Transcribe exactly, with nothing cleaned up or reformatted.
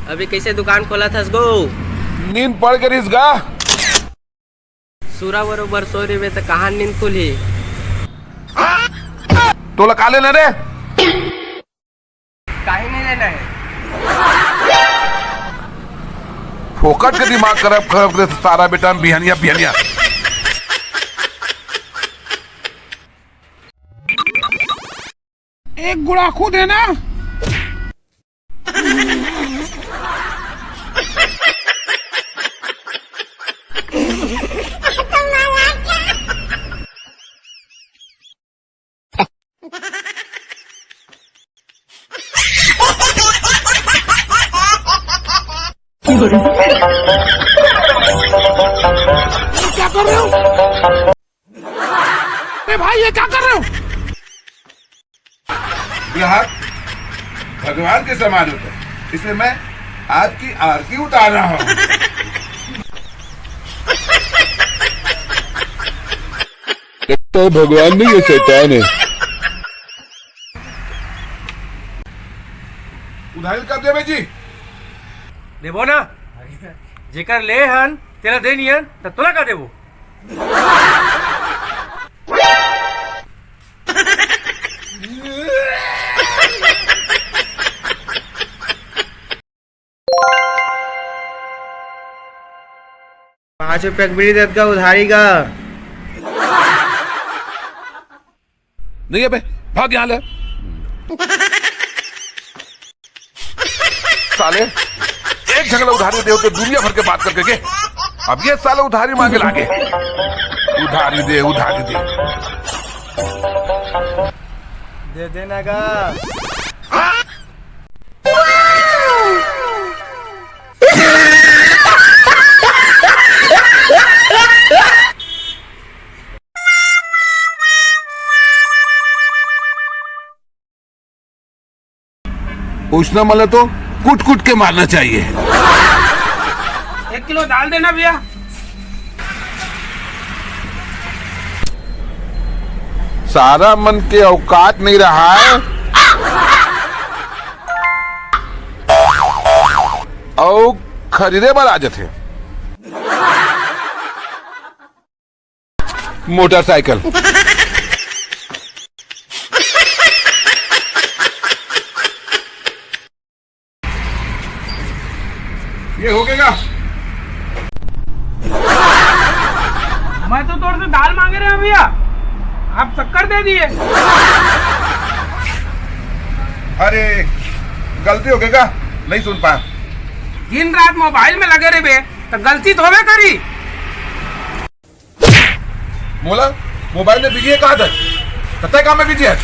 अभी कइसे दुकान खोलत हस गो? नींद पड़ के रिस गा। सुरा बरोबर सो रहिबे त कहाँ नींद खुलही? तोला का लेना रे? काहे नहीं लेना है? फोकट के दिमाग खराब खराब करे सारा बेटा बिहनिया बिहनिया। एक गुड़ाखू देना। क्या कर रहे हो? अरे भाई, ये क्या कर रहे हो? ग्राहक भगवान के समान होता है, इसलिए मैं आपकी आरती उतार रहा हूँ। लगता है भगवान नहीं है, शैतान है। उधारी कब देबे जी? देबो ना, जेकर ले हन तेला दे नियन, त तोला का देबो? पाँच रुपया के बीड़ी देत गा उधारी गा। नहीं अबे, भाग यहाँ ले। साले, एक झगड़ा उधारी दे के दुनिया भर के बात करके के, अब ये साले उधारी मांगे लागे। उधारी दे, उधारी दे। दे देना गा। उसने मला तो कुट कुट के मारना चाहिए। एक किलो दाल देना भैया। सारा मन के औकात नहीं रहा है। अउ खरीदे बर आ जथे। मोटरसाइकिल। ये हो गएगा। मैं तो तोर से दाल मांगे रहे भैया, आप शक्कर दे दिए। अरे, गलती हो गएगा, नहीं सुन पाया। दिन रात मोबाइल में लगे रहे बे, तो गलती तो होबे करी। मोला मोबाइल में बिजी हे कहा था, कतय काम में बिजी हे?